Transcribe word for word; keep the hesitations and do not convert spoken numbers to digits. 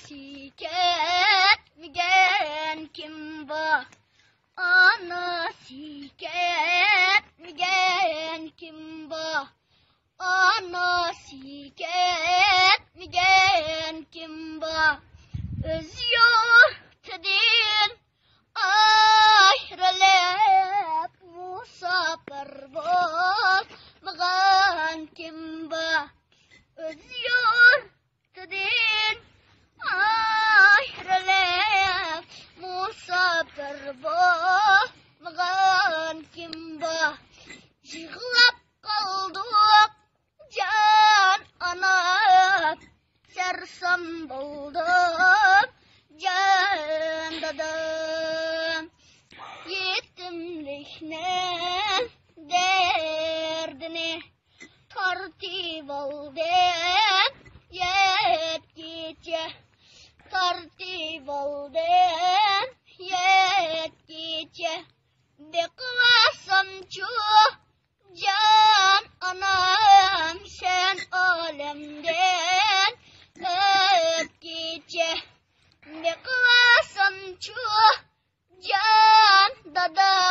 ئانىسى كەتمىگەن كىم بار؟ ئانىسى كەتمىگەن كىم بار؟ ئانىسى كەتمىگەن كىم بار؟ ئۆز يۇرتىدىن ئايرىلىپ مۇساپىر بولمىغان كىم بار؟ ئۆز يۇرتىدىن ئايرىلىپ مۇساپىر بولمىغان كىم بار؟ يىغلاپ قالدۇق جان ئانام، سەرسان بولدۇم جان دادام. يېتىملىكنىڭ دەردىنى تارتىۋالدىم يەتكىچە، تارتىۋالدىم يەتكىچە. بېقىۋالسامچۇ جان ئانام سەن ئالەمدىن ئۆتكىچە. بېقىۋالسامچۇ جان دادا